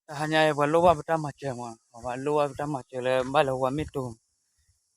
တဟါညါအံၤ ပှၤလိၣ်ဘၣ်ပတၢ်မၤစၢၤမး, ပှၤလိၣ်ဘၣ်ပတၢ်မၤစၢၤလၢဘၣ်လဲၤဝါမ့ၢ်တိၤ,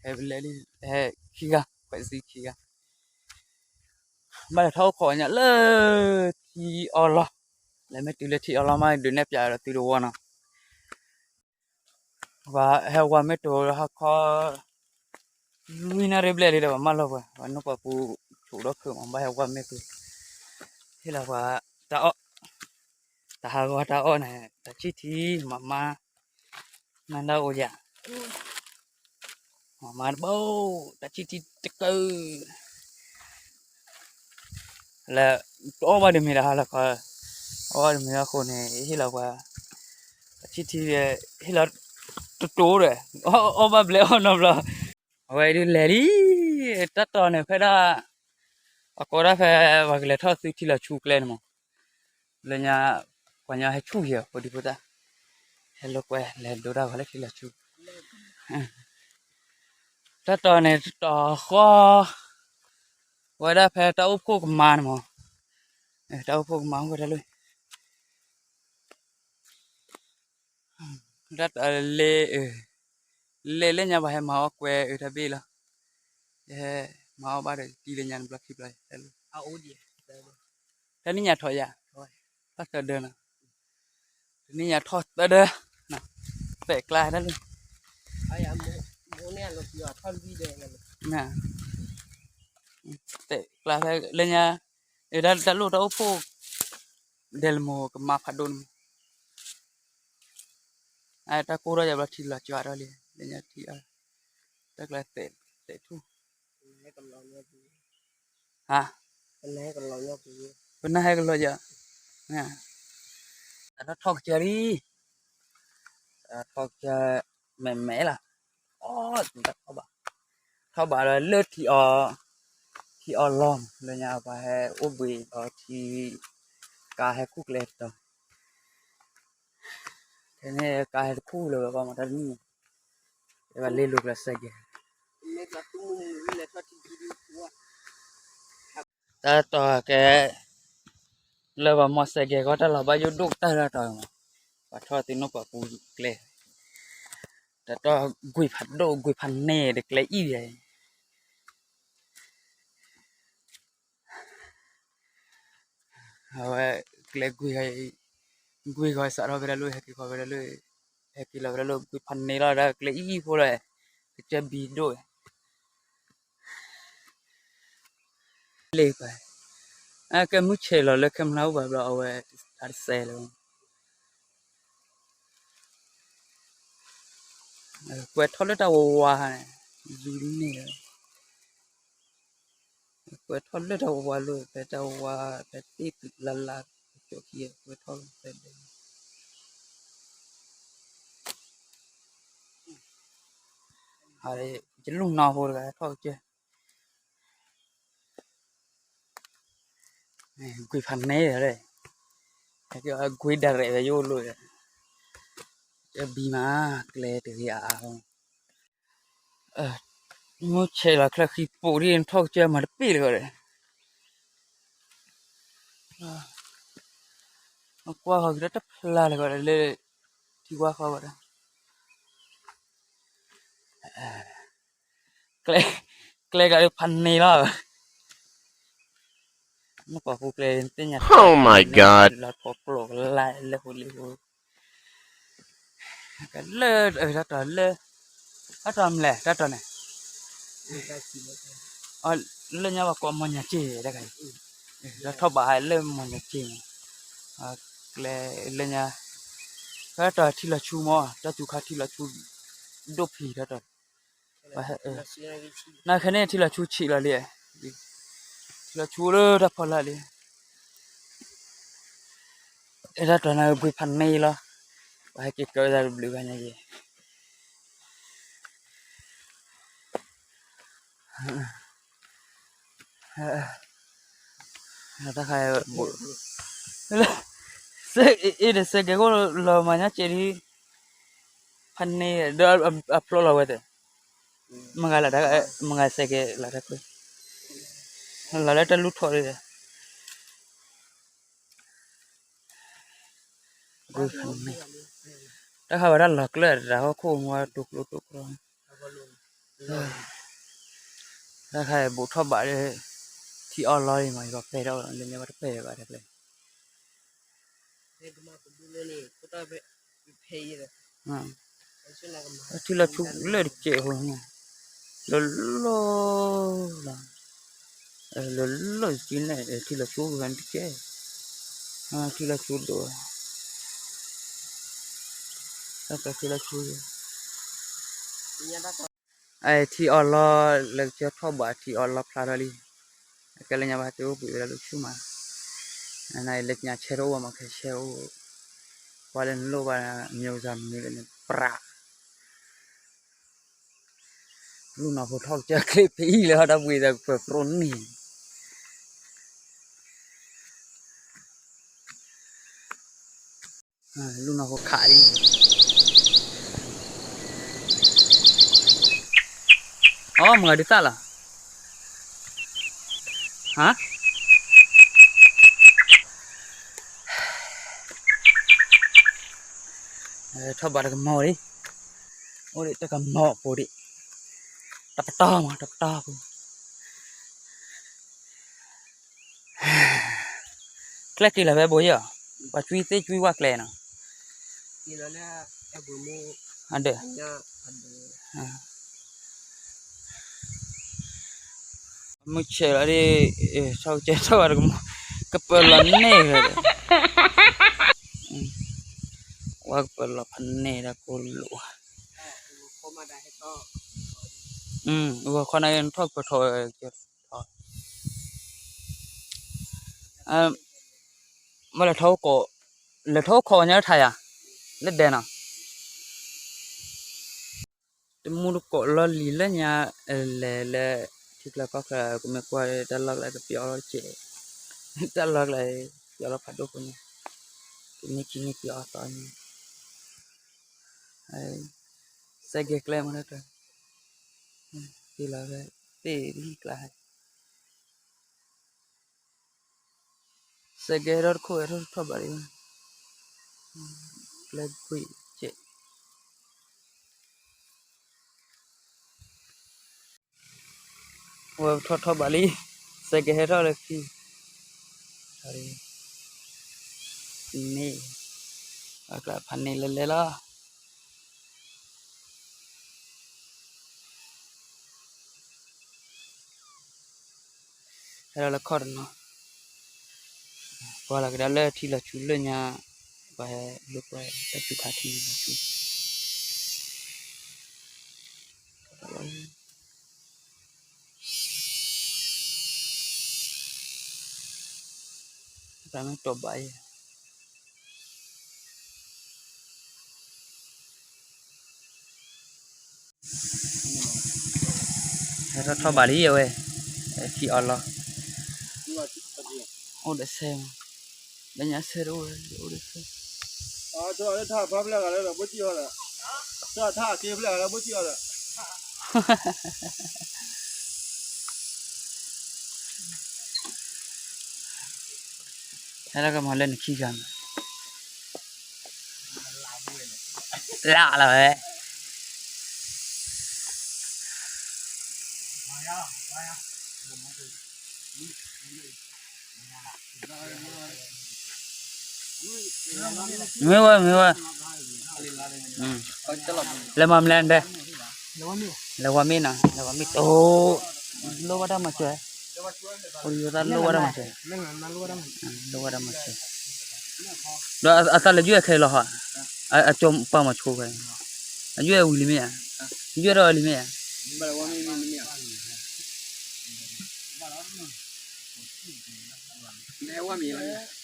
ဟဲလဲၤလံ, ဟဲခံဂၤ, ခွဲးသံခံဂၤ, ဘၣ်လဲၤထီၣ်အိၣ်ခိးညါလၢထံအီလီၢ်, လဲၤမ့ၢ်တုၤလၢထံအီလီၢ်မး ဒုးနဲၣ်ပၠးဒီးသုတဝီနီၤ. ပှၤဟဲဝါမ့ၢ်တိၤလၢဟါခီ လွံၢ်နၣ်ရံၣ်ဘျဲၣ်လံဒီး ပှၤမၢလီၤပှၤ, ပှၤနီၢ်ပှၤပူၤဆိးဒီဖုးမး ဘၣ်ဟဲဝါမ့ၢ်တိၤ, ဟ့ၣ်လီၤပှၤတၢ်အီၣ်, တဟးဂီၤတၢ်အီၣ်န့ၣ် တၢ်ဆံၣ်ထံ မၤမါ, မၤဒၣ်အိၣ်ယၤ, မၤမါတဘိ, တၢ်ဆံၣ်ထံတကၢၢ် လၢ တအီၣ်ဘၣ်ဒံးမ့ၢ်တဟါလီၤခီ, အီၣ်ဘၣ်ဒံးမ့ၢ်အဃိန့ၣ် ဟ့ၣ်လီၤပှၤ, တၢ်ဆံၣ်ထံ, ဟ့ၣ်လီၤတတိၤဒီး, အီၣ်ဘၣ်ဘျဲၣ်အီၣ်နီတဘျီ, အဝဲဒုးလဲၤလံ, တၢ်တီၤန့ၣ်ဖဲဒၣ်, အကိးဒၣ်ဖဲ, ပှၤကလဲၤထီၣ်သုထံလီၤဆူကျဲန့ၣ်မး, လၢညါ, ပှၤညီဟဲဆူၣ်ယဲၤ ဖိဒံဖိသၣ်, ဟဲလိာ်ကွဲလဲၤဒိတၢ်ဂီၤလၢထံလီၤဆူ, တၢ်တီၤန့ၣ်တတီၤဃီ, ဝဲဒၣ်ဖဲတၢ်အိၣ်ဖှိၣ်ကမါန့ၣ်မး, တၢ်အိၣ်ဖှိၣ်ကမါအိၣ်ဝဲဒၣ်လၢ တၢ်တီၤလ့, လ့လၢညါ ပှၤဟဲမၤအီၣ်ကွဲအတၢ်ဘ့ၣ်လီၤ, ယဟဲမၤအီၣ်ဘၣ်ဒီးတံၤလၢညါန့ၣ်ဘျီခံဘျီ, တနံၣ်ညါထီၣ်ယၤ, ထီၣ်သၢဒၢနီၤ, တနံၣ်ညါထီၣ်သၢဒၢ, ပဲာ်ကျါတၢ်လၢ, ပဲာ်ကျါဖဲလၢညါ, တၢ်လိၣ်တၢ်အိၣ်ဖှိၣ်, ဒဲးလမိၢ်ကမါဖးဒိၣ်န့ၣ်, တၢ်ကိၢ်ထီၣ်ယၤဘျီထံလီၤကၠီထီၣ်လံ, လၢညါထံအီ, တၢ်ကျါသဲးထူၣ်, ဟါ, ပနၢ်ဟဲကလီၤယၤ, တၢ်ထီၣ်ကစၢ်လံ, ထီၣ်ကစၢ်, မဲာ်မဲာ်လီၤ, အီၣ်တၢ်ထီၣ်ဘး, ထီၣ်ဘးလၢလၢထံအီ, ထံအီလီၢ် လၢညါပှၤဟဲအိၣ်ဘှံးအီၤထံ, ကါဟဲခူၣ်ကျဲတတီၤ, ဖဲန့ၣ်ကါဟဲတခူၣ်လၢၤဘၣ်မးတၢ်တနံၣ်, ဘၣ်လ့လိာ်ကျဲစဲးကဲး, တၢ်တီၤကဲ, လၢပှၤမီၤစဲးကဲးကီးတၢ်လီၤဘၣ်ယိၣ်ဒိၣ်ကတၢၢ်တၢ်တီၤမး, ပှၤထီၣ်သ့ၣ်နီၣ်ပှၤပူၤကျဲ, တၢ်တီၤကွံာ်ဖးဒိၣ်ကွံာ်ဖးန့ၢ်ဒီးကျဲအံၣ်ယဲ အဝဲ, ကျဲကွံာ်, ကွံာ်ဃီစးထီၣ်ဖဲဒၣ်လၢဟဲက့ၤဃီဖဲဒၣ်လၢ, ဟဲက့ၤလီၤဖဲဒၣ်လၢကွံာ်ဖးန့ၢ်လီၤဒီးကျဲအံၤဖိလီၤ, ကစၢၢ်ဘံဒိၣ်, လ့ပ, အကဲမုၢ်ဆဲးလီၤလၢခဲမုၢ်လၢအိၣ်ဘၣ်ဘျီအဝဲ, အတစဲးလၢ ကွဲးထီၣ်လၢတၢ်ဝါဝါန့ၣ်, ယူၤန့ၣ်လီၤ, ကွဲးထီၣ်လၢတၢ်ဝါဝါလီၤ ဖဲတၢ်ဝါဝါ, ဖဲသ့ၣ်သုးလၢ်လၢ်, ကၠီခံကွဲးထီၣ်လီၤဖဲဒဲး, ယလူၢ်နီၢ်ဖိတဂၤထီၣ်ကစၢၢ် ကွံာ်ဖးန့ၢ်ဒီး, ကွံာ်ဒၣ်ရဲၣ်ဝဲယိၣ်လိာ်, ကဘံမး, ကျဲတဂ့ၤအါအါ, မုၢ်ဆဲးလီၤချၢဃံပိာ်ဒ်ထီၣ်ကစၢၢ်မၤတပ့ၢ်လၢၤဒီး, ကွၢ်ဃီၤက့ၤဒီးတဖျါလၢၤဒီးလၢ, ထံကွၢ်ဃီၤဝဲဒီး ကျဲ, ကျဲကဖးန့ၢ်လီၤ, နကွၢ်ဖိကျဲသ့ၣ်ညါ, လီၤထီၣ်ကျိၣ်ကလၢ်လဲၣ်ဟိလံဟိ, လၢ, တၢ်တီၤလၢ, တၢ်တီၤမလဲၣ် တၢ်တီၤန့ၣ်, လၢညါပှၤကိးမီၢ်ညါစ့ၢ်တခါအံၤ, လီၤထီၣ်ဘးဟဲလၢမီၢ်ညါစ့ၢ်န့ၣ်, ကျဲလၢညါ, တၢ်တီၤထံလီၤဆူမီၢ် တၢ်သူခါထံလီၤဆူ, ဒိၣ်ဖံးတၢ်တီၤ နခဲန့ၣ်ထံလီၤဆူဆံးလီၤလံ, ထံလီၤဆူလၢတၢ်ဖီလာ်လံ, တၢ်တီၤနၤဘှံးဖးန့ၢ်လီၤ, ပှၤဟဲက့ၤကၢသးတဘျုးဂၤညါယဲၢ် တၢ်ခါ, အ့ၣ်ဒီးစဲးကဲးခိၣ်လီၤမၤညါစဲးဒ်, ဖးန့ၢ်ဒီးအဖျိလီၤဝဲသ့ၣ်, မဂၤလၢ, မဂၤစဲးကဲးလၢတၢ်ခွဲ, လီၤလၢတၢ်လူၢ်ထီၣ်ဒ်, ကွံာ်ဖးန့ၢ်, တၢ်ခါဝဲဒၣ်လီၤကျၢၢ်တၢ်ဟီၣ်ခိၣ်မူတိကျိတိကျီ, တၢ်ခါဘူးထီၣ်ဘးလၢ ထံအီလီၤလံမး ယဘၣ်ပဲာ်ထီၣ် လၢညါဘၣ်တပဲာ်ဘၣ်တဖျၢၣ် ထံလီၤဆူလၢတကဲးဖိန့ၣ်, လၢလီၢ်လီၤ, လၢလီၢ်ကံန့ၣ် ထံလီၤဆူဝဲတကဲး, ထံလီၤဆူဒိၣ်, ထံလီၤဆူ, ထံအီလီၤ လၢကစၢၢ်ထီၣ်ဘးထံအီလီၤဖျါထီၣ်လံ, အကဲလၢညါဘၣ်တအိၣ်ဘှံးဝဲဒၣ်လၢဆူၣ်မး, နလၢညါဆဲးတအိၣ်ဘၣ်မး ခဲဆဲးအိၣ်, ပှၤလၢနလိၣ်ဘၣ် မျိုးစံးမနုၤလဲၣ်န့ၣ် ပြး လူၢ်နီၢ်ဖိထီၣ်ကစၢၢ်ချ့ဖဲအံၤလၢဟီၣ်တၢ်ဘှံးသးကပၢၤပြိၣ်န့ၣ်, လူၢ်နီၢ်ဖိခးလံ, အီ မၤဒုးသၣ်လီၤ, ဟါ ထီၣ်ဘးတကမီၤဒံး, အိၣ်ဒံးတကမီၤပူၤဒံး, တပတီၢ်မး တပတီၢ်ပူၤ, ကျဲက့ၤလီၤဖဲဘိယဲၢ်, ပှၤကွံသ့ၣ်ကွံဝၣ်ကျဲနီၤ, အဒၢး မုၢ်ဆဲးလီၤဒ်, ဆီကဲထီၣ်ဘးတကမီၤ, ကပၢၤလီၤန့ၢ်ဖဲဒီး, ဝဲကပၢၤလီၤဖးန့ၢ်ဒၣ်ကိၣ်လိာ်, ဂီၤခီန့ၣ်ထီၣ်ကပၢၤထီၣ်ဝဲ, မ့ၢ်လဲၤထီၣ်အိၣ်ခိး, လဲၤထီၣ်အိၣ်ခိးညါထါယၤ, လၢဒဲနီၤ, တမူတကိးလီၢ်လံၤလၢညါ, လဲၤလၢထံကျါကီၢ်ကျါ ကမ့ၢ်ကွၢ်တၢ်လီၢ်ကျါကပျီအီၣ်တက့ၢ်, တၢ်လီၢ်ကျါ ပျီလီၤဖးဒိၣ်ဖိန့ၣ်, တနံၣ်ခံနံၣ်ပျီအီၣ်သီန့ၣ်, စဲးကဲကျဲမ့ၢ်တၢ်, သ့လီၤဖဲ, သ့ၣ်ဟံၣ်ကျါ စဲးကဲထီၣ်တခိၣ်ဝဲထီၣ်ထီၣ်ဘးလံ, ကျဲကွံာ်ကဲး, ဝဲထီၣ်ထီၣ်ဘးလံ, စဲးကဲဟဲထီၣ်လၢခံ, န့ၣ်, အကျါဖးန့ၣ်လဲၤလဲၤလီၤ. ဟဲလီၤလၢခီၣ်တနီၤ, ပှၤလီၤကဒါလၢထံလီၤဆူလၢညါ, ပှၤဟဲလိာ်ကွဲတၢ်စူၤခါထံလီၤဆူ, တၢ်မ့ၢ်တီၢ်ဘၣ်ယဲၢ် ဟဲထီၣ်ထီၣ်ဘးလံအဝဲ, ထံအီလီၤ, အိၣ်ဒီးဆဲးမး, လၢညါဆဲးတအိၣ်ဝဲ, အိၣ်ဒီးဆဲး, ဟဲလီၤကမၤလၢနခံဂၤမး, လၢလီၤဝဲ မ့ၢ်ဝဲ မ့ၢ်ဝဲ, လဲၤမၤမလဲၣ်ဒဲး, လဲၤဝါမ့ၢ်နီၤ, လဲၤဝါမ့ၢ်တိၢ်, လိၣ်ဘၣ်တၢ်မၤစၢၤ, အိၣ်ယိၤတၢ်လိၣ်ဘၣ်တၢ်မၤစၢၤ, လိၣ်ဘၣ်တၢ်မၤစၢၤ, ဒီးအသးလဲၤယုၢ်အခဲအံၤလီၤဟီ, အကၠိပာ်မၤဆိဖဲ, အယုၢ်အဝံၤလံမ့ၢ်ဧါ, ယုၢ်ဒီးဝဲလံမ့ၢ်ဧါ,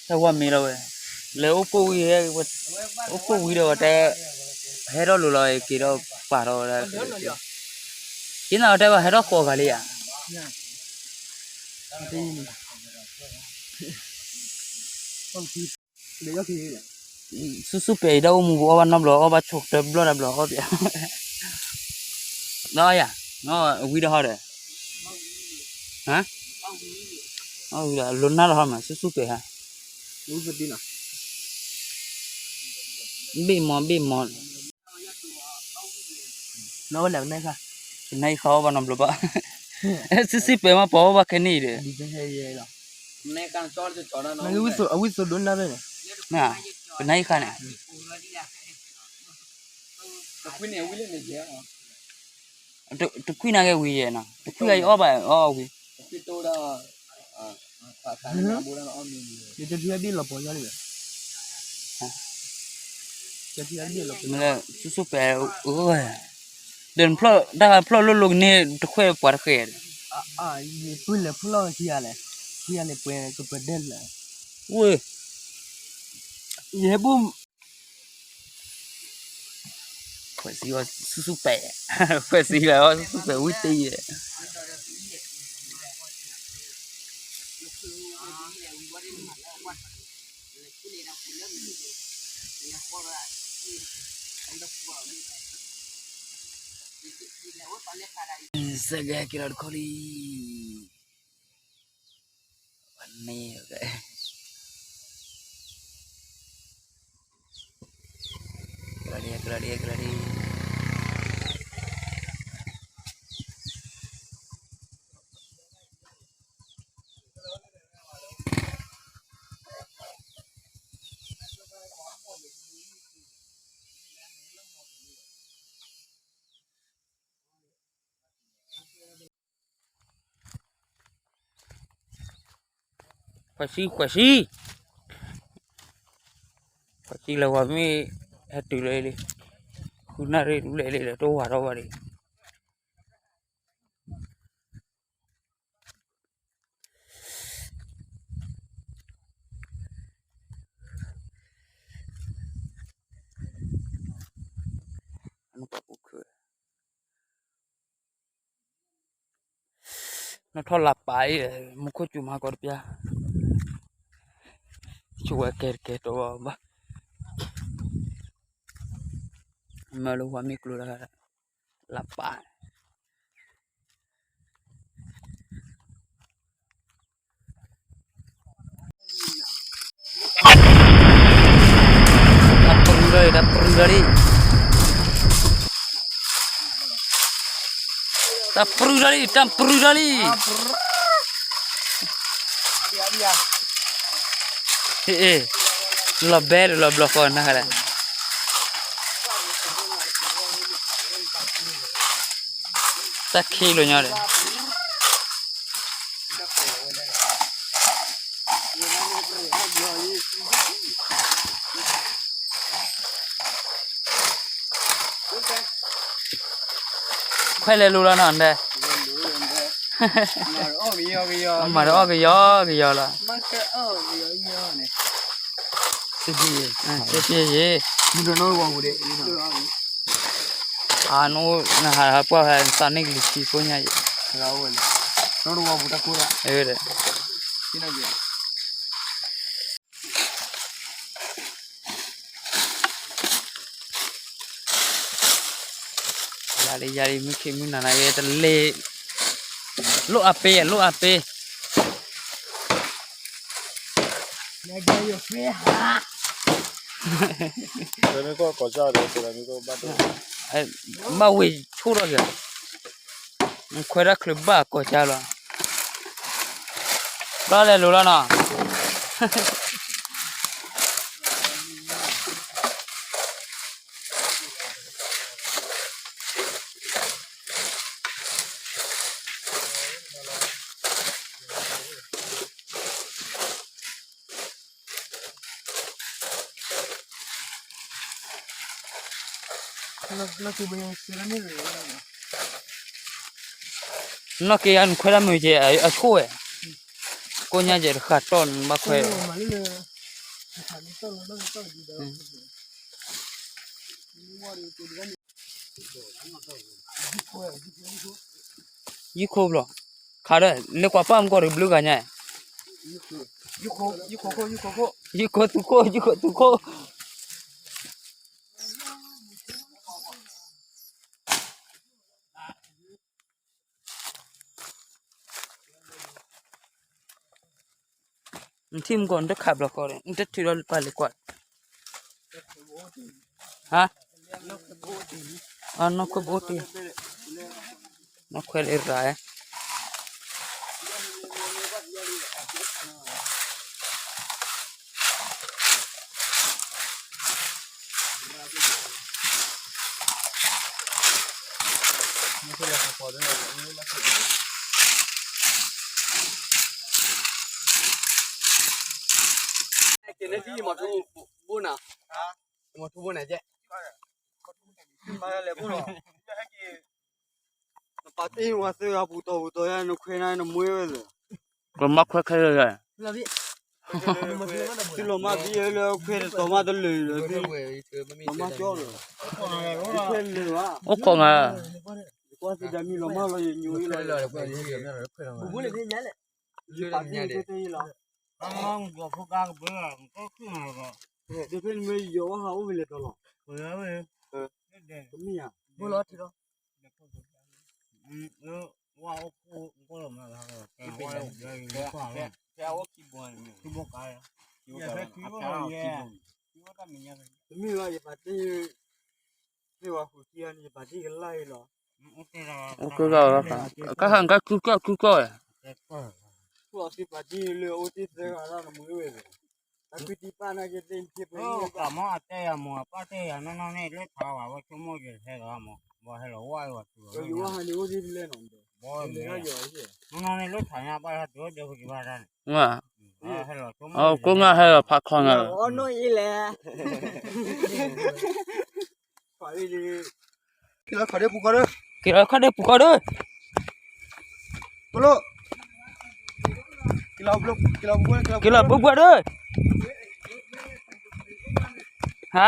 တၢ်ဝါမ့ၢ်လီၤဝဲ, လဲၤအိၣ်ကိၣ်ဝံၤ, အိၣ်ကိၣ်ဝံၤဒီးဝဲတဲ, ဟဲထီၣ်လိၤလီၤက့ၤဒီးပာ်ထီၣ်ဝဲဒၣ်, က့ၤနၤတဲဘၣ်ဟဲထီၣ်ဃီဂၤလံဧါ ဆူၣ်ဆူၣ်ပဲာ်အံၤ တၢ်အိၣ်မူပအီၣ်ဘၣ်နီတဘျီ အီၣ်ဘၣ်ဆိတဘျီတဘျီအီၣ်ပၠး, နီၢ်ယၤ, ဝံၤဒီးဟီဒီး, ဟါ, လိၤနၢ်လီၤဟီမး ဆူၣ်ဆူၣ်ပဲာ်ဟါ, ဘ့ၣ်မီၤဘ့ၣ်မီၤ နီၢ်ဝဲလဲၣ်ကနၣ်ခါ, ကနၣ်အံၤခါအီၣ်ဘၣ်နီတဘျီဘၣ်, စုစုပဲာ်မးပှၤအီၣ်ဘၣ်ခဲနံၣ်အံၤဒီး, ဒ်ဖဲဟဲယဲလီၤ, အဝံၣ်သိဒိၣ်နၢ်ဖဲန့ၣ်, ကနၣ်အံၤခါန့ၣ်, တခွံနာ်က့ဝံၤယဲနီၤ, တခွံနာ်က့အီၣ်ဘၣ်အီၣ်ဝံၤ, တခွံတဒၣ်လီၤပှီၢ်ယီၤန့ၣ်, စုစုပဲာ်, ဒီးနဖျီၣ်တၢ်ဖျီၣ်လိၣ်လိၣ်ကန့ၢ်တခွဲးပှၤတဃဲးဒီး, ယပုၢ်လဲၤဖျီၣ်ခံဂၤလဲၣ်, ခံဂၤန့ၣ်ပှဲၤကပှဲၤဒဲးလဲၣ်, ဝဲ, ယဟဲဘူၣ် ခွဲးစံအီၤစုစုပဲာ်, ခွဲးစံလၢအီၣ်စုစုပဲာ်ဝံတ့ၢ်ယဲ, စဲကဲက့ၤလီၤတခီလံ, န့ၣ်, ကလီၤဒံး ကလီၤဒံး ကလီၤဒံး. ခွဲးစံ ခွဲးစံ, ခွဲးစံလၢဝၤမ့ၢ်ဟဲတုၤလၢလံ, ဃုနၣ်ရံၣ်ဒ်လဲၣ်လံဒီးတအိၣ်ဝၤထီၣ်ဘၣ်ဒံး. နီၢ်ထီၣ်လၢပာ်အံၤ, မူခိၣ်စူၤမၤကီးတပျၢ်, ဆူၣ်ဝဲကဲတကဲတဝီဘၣ်, မၢလၢဝၤမ့ၢ်ကျိၤတဂၤ, လၢပာ် တၢ်ပြူဒၣ်လံ, တၢ်ပြူဒၣ်လံ, တၢ်ပြူဒၣ်လံ, တၢ်ပြူဒၣ်လံ. အ့ လီၤဘဲလၢလီၤဘျီဃီနၤလဲၣ်, တၢ်ခံးလိာ်ညီဒီး ခွဲးလဲၤလူၤလီၤနီၤဒဲး, မၤတအီၣ်ကယီကယီလီၤ. စ့ပ့ယ့ၣ်, အနအိၣ်နဟးပှၢ်ဖဲနသးန့ၢ်ကလံၤထံကိးညါယဲၣ်, ဒီး ယၤလံ ယၤလံ မုၢ်ခံမုၢ်နၤနာ်က့တလ့ၢ်, လိၣ်အပ့ၤ လိၣ်အပ့ၤ, ဘၣ်ဝ့ၤဆိၣ်ထီၣ်က့ၤ, ခွဲးတၢ်ချုးဘၣ်ကီၢ်ကၢလီၤ, ဘၣ်လဲၤလိၤလီၤနီၤ. နီၢ်က့ၤယၤနခွဲးတၢ်မုာ်က့ၤအဆိၣ်ဝဲ, ကိးညါက့ၤတဃၣ်တီၢ်နဘၣ်ခွဲး ယုၢ်ခိၣ်ဘျီ, ခးဒီး လၢကွၢ်ပၢ်မူကီၢ်တဘျုးဂၤညါ, ယုၢ်ခိၣ် ယုၢ်ခိၣ် ယုၢ်ခိၣ် ယုၢ်ခိၣ်သူခိၣ် နထံၣ်မူကီၢ် နတခးဘျီဃီဒီး နတထုးဒီးပာ်လၢကွၢ်, ဟါ, အနီၢ်ခွဲးဘိတ့ၢ်, နီၢ်ခွဲးလၢရၤ, မီၤထူဘိနၤ, မီၤထူဘိနၤကဲ, ပာ်တ့ၢ်ဝဲသ့ၣ်ဂၤပူၤတီၤပူၤတီၤယါ နခွဲးနၤနမွဲဝဲလၢ, ကမၤခွဲးခဲလၢာ်, သုလီၤမၢ်သံလၢခွဲးတတီၤမးတလၢာ်လၢာ်, လီၤမၢ်ကၠီလၢာ်, အိၣ်ခိးနၤ, ကွၢ်သံဒၣ်မံၤလီၤမၢ်လီၤယညိလီၤ, ယပာ်တ့ၢ်ဝဲသ့ၣ်လီၤ, ဒ်ဖဲနမ့ၢ်ယီၤဝဲဟးအိၣ်ဖဲလဲၣ်တီၤလီၤ, တမ့ၢ်ဧါ, ဘိလီၤထံလီၤ တမ့ၢ်ဘၣ် ယပာ်တ့ၢ်, သ့ၣ်ဝါဃုာ်ခံဂၤန့ၣ် ယပာ်တ့ၢ်ကလၢ်အံၤလီၤ, ကဟၣ်ကၢ်ခုကီၢ်ခုကီၢ်, ဃုအီၤသ့ၣ်ပာ်တ့ၢ်လၢအအိၣ်တ့ၢ်သၢဂၤလီၤ နမ့ၢ်ဝဲ, တၢ်ကွံတံၢ်ပာ်နာ်က့သ့ၣ်နထံၣ်ပှဲၤန့ၣ်, ကမၤအတဲယၤမၤအပၢ်တဲယၤနီၢ်နီၢ်န့ၣ် လၢထးဝဲဆိကမိၣ်က့ၤဟဲလီၤမး, ဘၣ်ဟဲလီၤဝဲအီၤတုၤလီၤ, နီၢ်နီၢ်န့ၣ်လၢထးညါဘၣ်ဟဲတုၤဒဲခိၣ်ကဘၣ်တၢ်န့ၣ်, ကိးငါဟဲလီၤဖးခီနၤ, က့ၤလီၤခီၣ်ဒ့ပူၤခီဒီး, က့ၤလီၤဘှဲဘှဲဒီး, ဟါ,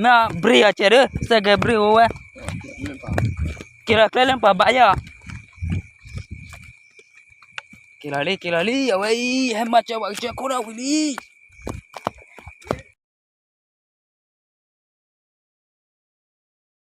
မ့ၢ်ဘြ့ၣ်အီၤကဲဒီး စဲးကဲဘြ့ၣ်အိၣ်ဝဲ, က့ၤလီၤကျဲလၢပှၤဘၣ်ယဲၢ်အီၤ, က့ၤလီၤလံ က့ၤလီၤလံ အဝဲအံၤ ဟဲမၤစၢၤပှၤကစၢၢ်ခိၣ်ဒီးဝံၤလံ